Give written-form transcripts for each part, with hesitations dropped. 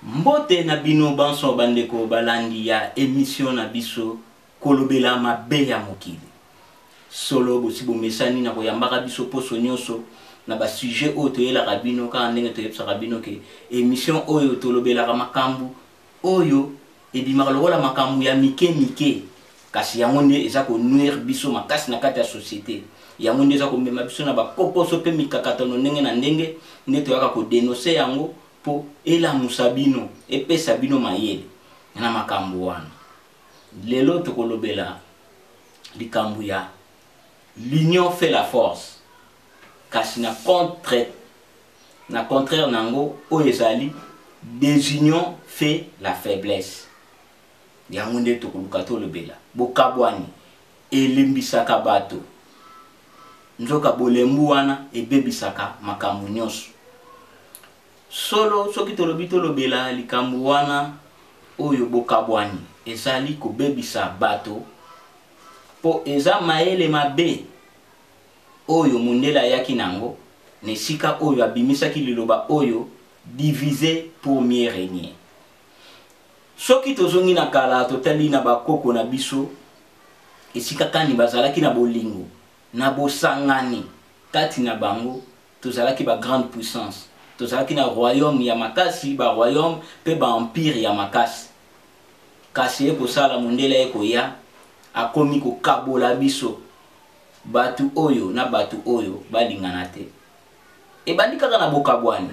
Mbote na bino banso bandeko balandi ya emission na biso kolobela mabe ya mokili. Solo bosi bomesani na koyambaka biso poso nyonso na ba sujet oyo toyelaka bino, kaka ndenge toyebisaka bino ke emission oyo tolobelaka makambo oyo ebimaka lokola makambo ya mike mike, kasi yango nde eza ko nuire biso makasi na kati ya société. Yango nde eza komema biso na bakokoso mpe mikakatano ndenge na ndenge, nde toyaka kodenonse yango mpo elamusa bino, epesa bino mayele na makambo wana. Lelo tokolobela likambo ya l'union fait la force, kasi na contre, na contraire nango oyo ezali désunion fait la faiblesse. Yango nde tokoluka tolobela. Bokabwani elembisaka bato, nzoka bolembu wana ebebisaka makambo nyonso. Solo soki tolobi tolobela likambo wana oyo bokabwani ezali kobebisa bato, po eza mayele mabe oyo mondele ayaki nango na esika oyo abimisaki liloba oyo diviser pour mieux régner. Soki tozongi na kala, totali na bakoko na biso esika kani bazalaki na bolingo na bosangani kati na bango, tozalaki ba grande puissance, tozalaki na royaume ya makasi, ba royaume pe ba empire ya makasi. Kasi ekosala mondele ekoya akomi kokabola biso, batu oyo na batu oyo balingana te. Ebandi kaka na bokabwani,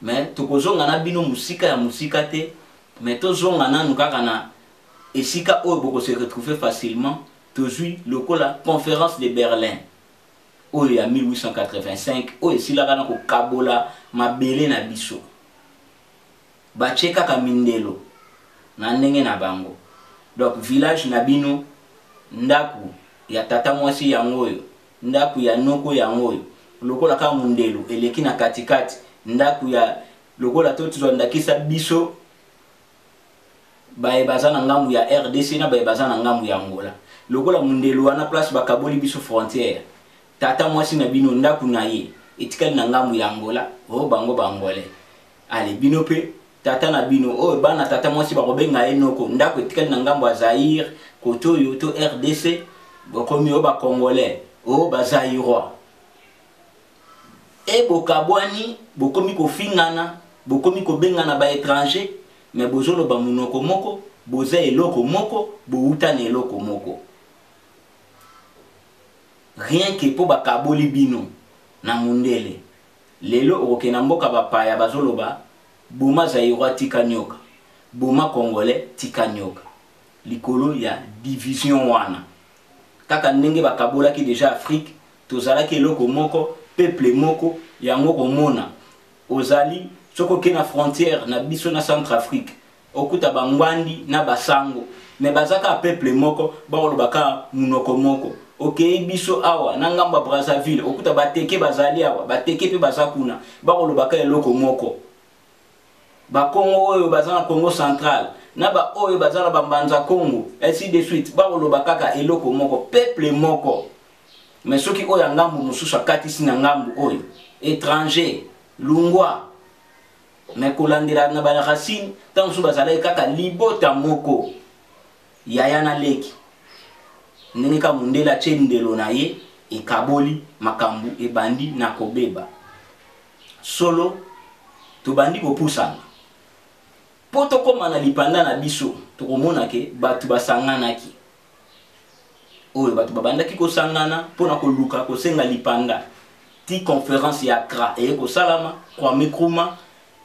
mais tokozonga na bino mosika ya mosika te, mais tozonga nanu kaka na esika oyo boko se retrouver facilement. Tozwi lokola conférence de Berlin oyo ya 1885 oyo esilaka na kokabola mabele na biso. Batie kaka mindelo na ndenge na bango. Donc village na bino, ndaku ya tata mwasi yango oyo, ndaku ya noko yango oyo, lokola kaka mondelo eleki na katikati, ndaku ya lokola to tozwa ndakisa biso baye baza na ngambu ya RDC na baye baza na ngambu ya Angola. Lokola mondelo wana place bakaboli biso frontière, tata mwasi na bino ndaku na ye etikali na ngambu ya Angola, oh bango ba Angolais. Ale bino pe tata na bino oyo bana tata mwasi bakobenga ye noko, ndako etikali na ngambo ya Zaïre kote oyo to RDC, bokomi oyo ba Congolais, oyo ba Zaïrois. E bokabwani, bokomi kofingana, bokomi kobengana ba étrangers, mais bozoloba munoko moko, boza eloko moko, bowuta na eloko moko. Rien que po bakaboli bino na mundele. Lelo okokende na mboka bapaya bazoloba boma Zaïrois tika nyoka, boma Congolais tika nyoka. Likolo ya division wana. Kaka ndenge bakabolaki deja Afrique, tozalaki eloko moko, peuple moko, yango komona ozali soki okei na frontière na biso na Centrafrique, okuta bangwandi na basango, mais baza kaka peuple moko, bakoloba kaka munoko moko. Okei biso awa na ngambo ya Brazzaville, okuta bateke bazali awa, bateke pe baza kuna, bakoloba kaka eloko moko. Bakongo oyo baza na Congo central na ba oyo baza na bambanza Congo, ainsi de suite, bakoloba kaka eloko moko, peuple moko. Mais soki oyo ya ngambo mosusu akatisi na ngambo oyo, étranger, lungwa. Mais kolandela na ba racine, ntango mosusu bazalaki kaka libota moko, yaya na leki. Ndenge kaka mondele atie ndelo na ye, ekaboli makambo ebandi na kobeba. Solo tobandi kopusana po tokóma na lipanda na biso, tokomona ke bato basanganaki. Oyo bato babandaki kosangana mpona koluka kosenga lipanda ti conférence ya Accra eye kosalama. Kwame Nkrumah,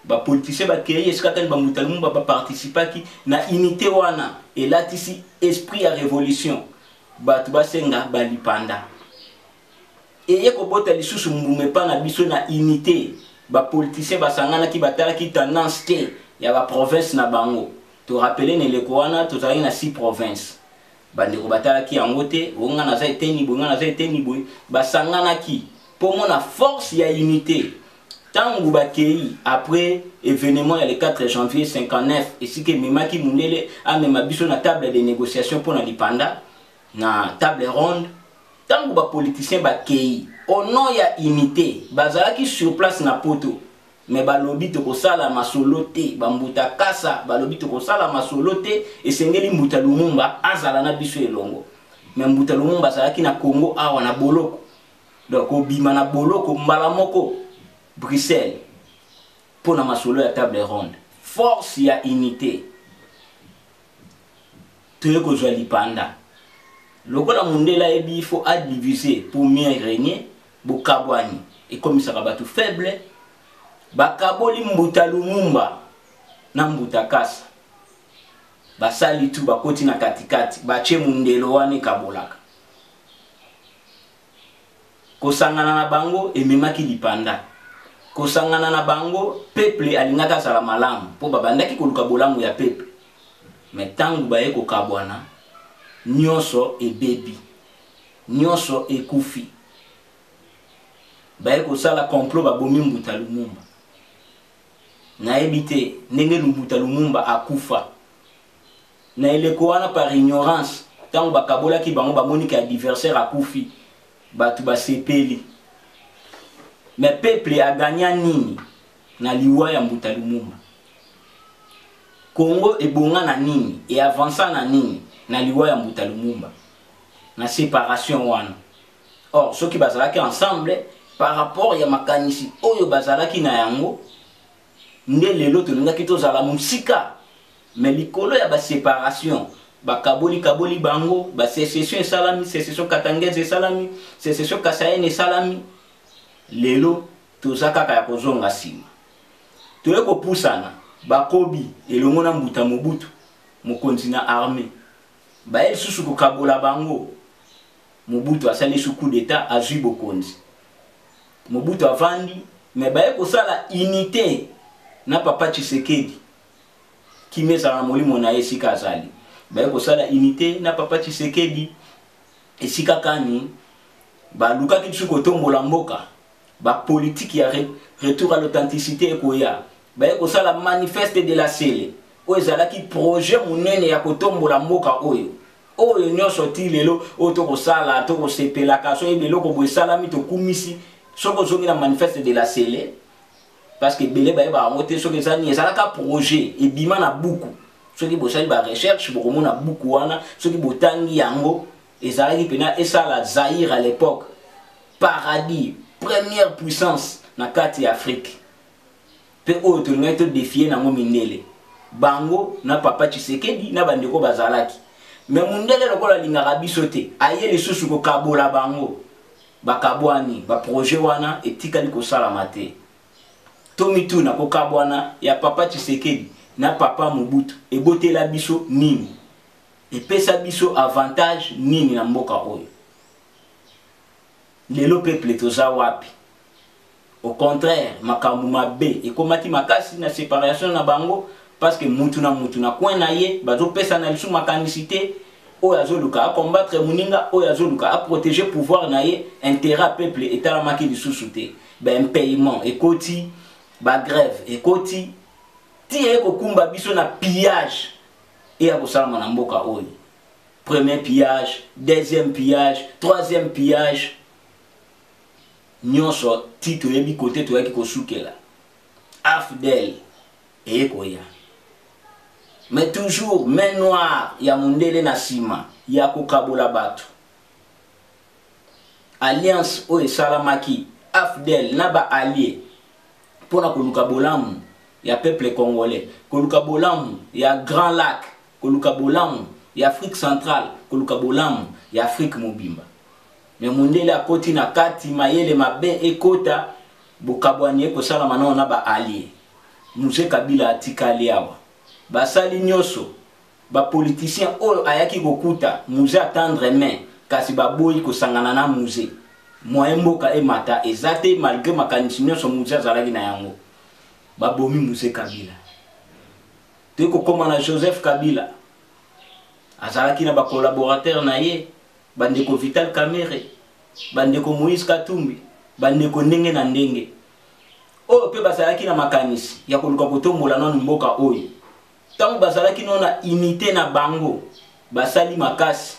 ba politiciens bakei esika kani ba Mbuta Lumumba baparticipaki na unité wana, elatisi esprit ya révolution, bato basenga balipanda. Eye kobota lisusu mbuma epa na biso na unité, ba politiciens basanganaki, batalaki tendance te ya ba province na bango. To rappeler na eleko wana tozalaki na 6 provinces, bandeko batalaki yango te, oyo nga naza eteni boye, nga naza eteni boye, basanganaki mpo mona force ya unité. Tango bakei après événement ya le 4 janvier 59, esika ememaki mundele amema biso na table de négociation mpo na lipanda, na table ronde. Tango ba politiciens bakei au nom ya unité, bazalaki sur place na poto. Mais balobi tokosala masolo te, bambuta Kasa balobi tokosala masolo te, esengeli Mbuta Lumumba azala na biso elongo. Mais Mbuta Lumumba azalaki na Congo awa na boloko. Donc kobima na boloko mbala moko Bruxelles mpo na masolo ya table ronde. Force ya unité. Toye kozwa lipanda. Lokola mundele ayebi il faut a diviser pour mieux régner, bokabwani ekomisaka bato faible. Bakaboli Mbuta Lumumba na Mbuta Kasa. Basali tu bakoti na katikati, batie mundelo wana ekabolaka. Kosangana na bango ememaki lipanda. Kosangana na bango peuple alingaki azala malamu mpo babandaki koluka bolamu ya peuple. Mais tangu baye kokabwana nyonso ebebi, nyonso ekufi. Baye kosala complot, babomi Mbuta Lumumba. Nayebi te ndenge Mbuta Lumumba akufa. Na eleko wana par ignorance, tango bakabolaki bango bamoni ke adversaire akufi, bato basepeli. Mais peuple a gagna nini na liwa ya Mbuta Lumumba? Congo ebonga na nini e avança na nini na liwa ya Mbuta Lumumba na séparation wana? Or soki bazalaki ensemble par rapport ya makanisi oyo bazalaki na yango, nde lelo tolingaki tozala mosika. Mais likolo ya ba séparation, bakaboli kaboli bango, ba sécession esalami, sécession katangaise esalami, sécession kasaïenne esalami. Lelo toza kaka ya kozonga nsima. Toye kopusana, bakobi elongo na Mbuta Mobutu, mokonzi na armée, baye lisusu kokabola bango. Mobutu asali su coup d'état, azwi bokonzi. Mobutu avandi, mais baye kosala unité na papa Tshisekedi, kimia ezala na molimo na ye esika azali. Baye kosala unité na papa Tshisekedi esika kani balukaki biso kotombola mboka, ba politique ya retour à l'authenticité ekoya. Baye kosala manifeste de la Sele oyo ezalaki projet monene ya kotombola mboka oyo. Oyo nyonso ti lelo oyo tokosala, tokosepelaka soki biloko boye esalami, tokumisi. Soki ozongi na manifeste de la Sele, parce que ebele bayebaka yango te soki eza nini, ezalaka projet ebima na buku. Soki bosali ba recherche bokomona buku wana, soki botangi yango, ezalaki mpena esala Zaïre à l'époque paradis, première puissance na kati ya Afrique, mpe oyo tolingaki todefie nango mindele bango na papa Tshisekedi na bandeko bazalaki. Mais mundele lokola alingaka biso te, aye lisusu kokabola bango, bakabwani, ba projet wana etikali kosalama te. Tomituna, kokabwana ya papa Tshisekedi na papa Mobutu ebotela biso nini? Epesa biso avantage nini na mboka oyo? Lelo peuple toza wapi? Au contraire, makambo mabe ekomaki makasi na séparation na bango, parce que mutu na mutu na coin na ye, bazopesa na lisu makanisi te. Oyo azoluka a combattre moninga, oyo azoluka a protéger pouvoir na ye, intérêt ya peuple etalamaki lisusu te. Ba impayement ekoti, ba grève ekoti, ti eye kokumba biso na pillage eya kosalama na mboka oyo. Premier pillage, deuxième pillage, troisième pillage, nyonso ti toyebi kote toyaki kosukela. AFDL eye koya, mais toujours main noire ya mondele na nsima ya kokabola bato. Alliance oyo esalamaki AFDL na ba allié mpona koluka bolamu ya peuple congolais, koluka bolamu ya Grand Lac, koluka bolamu ya Afrique centrale, koluka bolamu ya Afrique mobimba. Mais mondele akoti na kati, mayele mabe ekota, bokabwani ekosalama nao na ba allié. Mzee Kabila atikali awa, basali nyonso ba politicien oyo ayaki kokuta Mzee atendre main, kasi baboyi kosangana na Mzee. Moyen mboka emata eza te, malgré makanisi nyonso Mzee azalaki na yango. Babomi Mzee Kabila. Toyei kokóma na Joseph Kabila, azalaki na ba collaborateur na ye, bandeko Vital Kamerhe, bandeko Moïse Katumbi, bandeko ndenge na ndenge oyo mpe bazalaki na makanisi ya koluka kotombola nanu mboka oyo. Ntango bazalaki nano na unité na bango, basali makasi,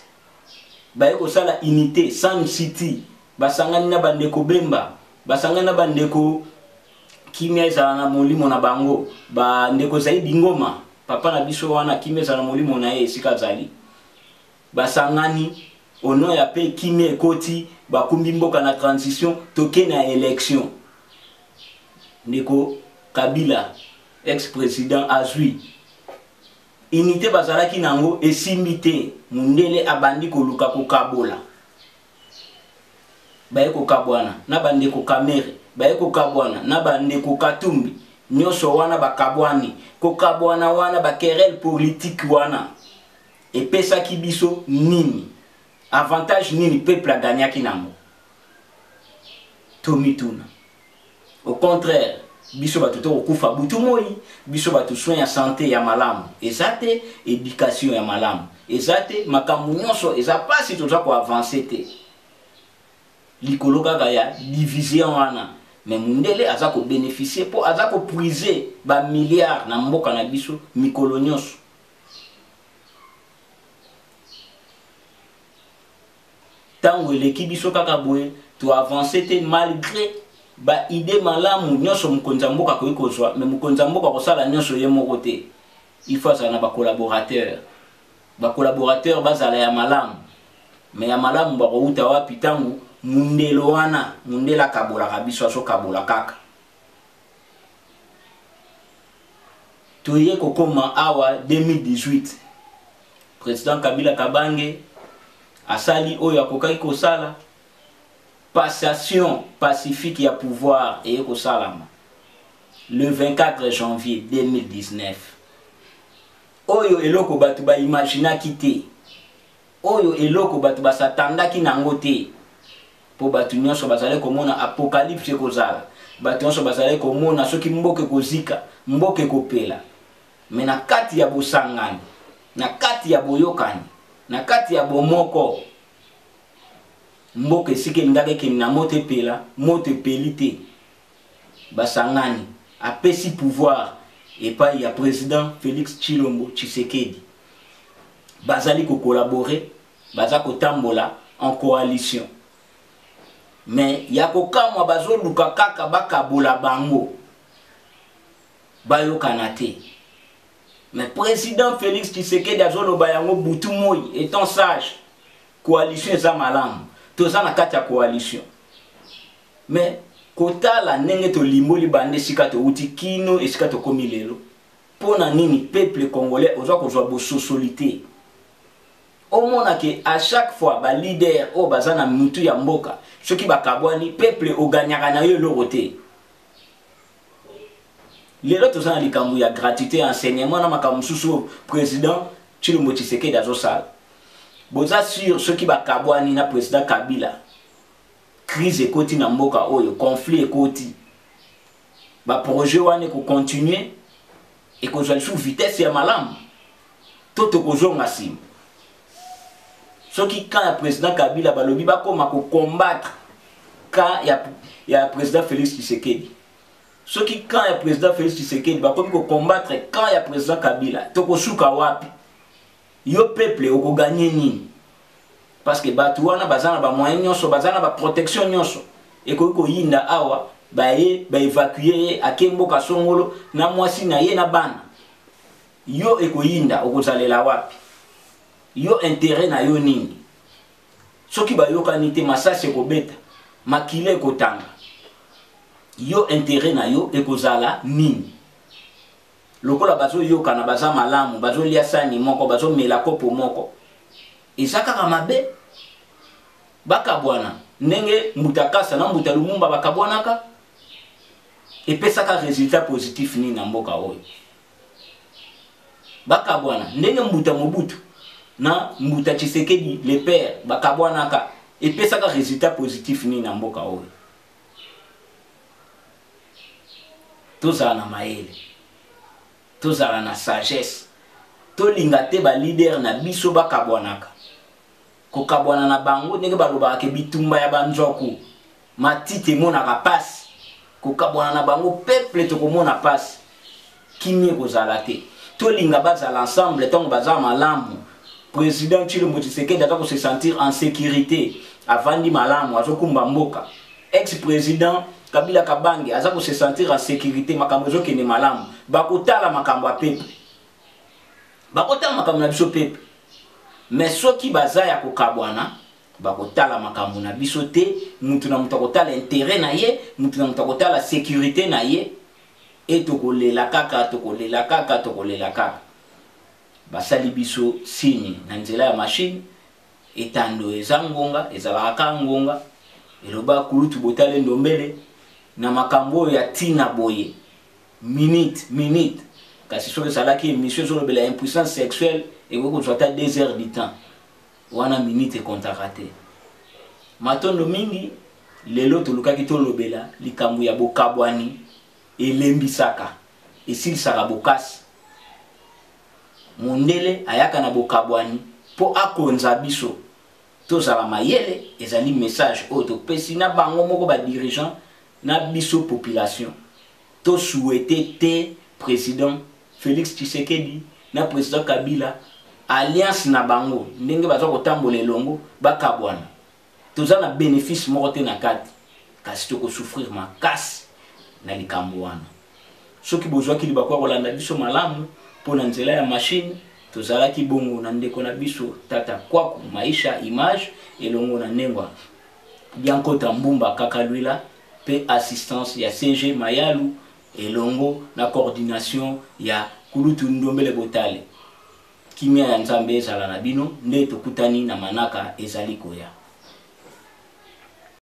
baye kosala unité Sun City, basangani na bandeko Bemba, basangani na bandeko Kimia ezala na molimo na bango. Ba ndeko Zaidi Ngoma, papa na biso wana, kimia ezala na molimo na ye esika azali. Basangani au nom ya pe kimia ekoti, bakumbi mboka na transition, toke na election. Ndeko Kabila, ex-president azui unité bazalaki nango esimbi te, mundele abandi koluka kokabola. Baye kokabwana na bandeko Kamere, baye kokabwana na bandeko Katumbi, nyonso wana bakabwani. Kokabwana wana ba querelle politique wana epesaki biso nini? Avantage nini peuple agagnaki nango? Tomituna. Au contraire, biso bato tokokufa butu moi, biso bato soin ya santé ya malamu eza te, éducation ya malamu eza te, makambo nyonso eza pasi, toza koavancer te likolo kaka ya division wana. Mais mundele aza kobénéficier mpo aza kopuiser bamilliard na mboka na biso mikolo nyonso. Ntango eleki biso kaka boye, toavance te malgré baide malamu nyonso mokonzi ya mboka akoki kozwa. Mais mokonzi ya mboka akosala nyonso ye moko te, il faut azala na bacollaborateur. Bacollaborateur bazala ya malamu, mais ya malamu bakowuta wapi ntango mundelo wana, mundele akabolaka biso, azokabola kaka. Toye kokoma awa 2018, président Kabila Kabange asali oyo akokaki kosala, passation pacifique ya pouvoir eye kosalama le 24 janvier 2019. Oyo eloko bato baimaginaki te, oyo eloko bato basatandaki nango te, mpo bato nyonso bazali komona apocalypse ekozala, bato nyonso bazali komona soki mboka ekozika, mboka ekopela. Me na kati ya bosangani, na kati ya boyokani, na kati ya bomoko, mboka esika elingaki ekende na moto epela, moto epeli te. Basangani, apesi pouvoir epai ya président Félix Tshilombo Tshisekedi. Bazali kocollaborer, baza kotambola en coalition. Mais ya kokamwa, bazoluka kaka bakabola bango, bayokana te. Mais président Félix Tshisekedi azoloba yango butu moi, étant sage, coalition eza malamu, toza na kati ya coalition. Mais kotala ndenge tolimboli bande esika touti kino esika tokomi lelo, mpo na nini peuple congolais oza kozwa bososoli te? Omona ke à chaque fois ba leader oyo baza na mutu ya mboka, soki bakabwani, peuple oganyaka na yo eloko te. Lelo toza na likambo ya gratuité ya enseignement na makambo mosusu oyo président Tshilombo Tshisekedi azosala. Boza sûr soki bakabwani na président Kabila, crise ekoti na mboka oyo, conflit ekoti, baprojet wana ekocontinue, ekozwa lisusu vitesse ya malamu to tokozonga nsima? Soki camp ya président Kabila balobi bakoma kocombattre camp ya président Félix Tshisekedi, soki camp ya président Félix Tshisekedi bakomi kocombattre camp ya président Kabila, tokosuka wapi? Yo peuple okoganye nini? Parce que bato wana baza na bamoyen nyonso, baza na baprotection nyonso. Ekoki koyinda awa, baye baévacue ye, ake mboka songolo na mwasi na ye na bana. Yo ekoyinda, okozalela wapi? Yo intérêt na yo nini? Soki bayokani te, masasi ekobeta, makila ekotanga, yo intérêt na yo ekozala nini? Lokola bazoyokana, baza malamu, bazolia sani moko, bazomela kopo moko, eza kaka mabe bakabwana ndenge mbuta Kasa na mbuta Lumumba bakabwanaka? Epesaka résultat positif nini na mboka oyo? Bakabwana ndenge mbuta Mobutu na mbuta Tshisekedi le père bakabwanaka, epesaka résultat positif nini na mboka oyo? Tozala na mayele, tozala na sagesse, tolinga te baleader na biso bakabwanaka. Kokabwana na bango, ndenge balobaka ke bitumba ya banzwaku matiti emonaka pasi, kokabwana na bango, peuple tokomona pasi, kimia ekozala te. Tolinga bazala ensemble ntango baza malamu. Président Tshilombo Tshisekedi aza kose sentir en sécurité, avandi malamu, azokumba mboka. Ex président Kabila Kabange aza ko se sentir en sécurité, makambo ezokende malamu, bakotala makambo ya peuple, bakotala makambo na biso peuple. Mais soki baza ya kokabwana, bakotala makambo na biso te. Mutu na mutu akotala intérêt na ye, mutu na mutu akotala sécurité na ye. E tokolela kaka, tokolela kaka, tokolela kaka. Basali biso signe na nzela ya machine. Etando eza ngonga, ezalaka kaka ngonga. Eloba kulutu Botale Ndombele na makambo oyo ya ntina boye, minute minute. Kasi soki ezalaki émission ezolobela impuissance sexuelle, ekoki kozwa ata 2 heures du temps. Wana minute ekontaka te. Matondo mingi. Lelo tolukaki tolobela likambo ya bokabwani elembisaka, esilisaka bokasi. Mondele ayaka na bokabwani mpo akonza biso. Tozala mayele. Ezali message oyo topesi na bango moko badirigeant, na biso population. Tosouhaite te président Félix Tshisekedi na président Kabila, alliance na bango ndenge baza kotambola elongo, bakabwana. Toza na bénéfice moko te na kati, kasi tokosouffrir makasi na likambo wana. Soki bozwaki libaku ya kolanda biso malamu mpo na nzela ya machine, tozalaki bongo na ndeko na biso tata Kwaku Maisha Image, elongo na Nengwa Biankota Mbumba Kakalwila, mpe assistance ya CG Mayalu, elongo na coordination ya kulutu Ndombele Botale. Kimia ya Nzambe ezala na bino. Nde tokutani na manaka ezali koya.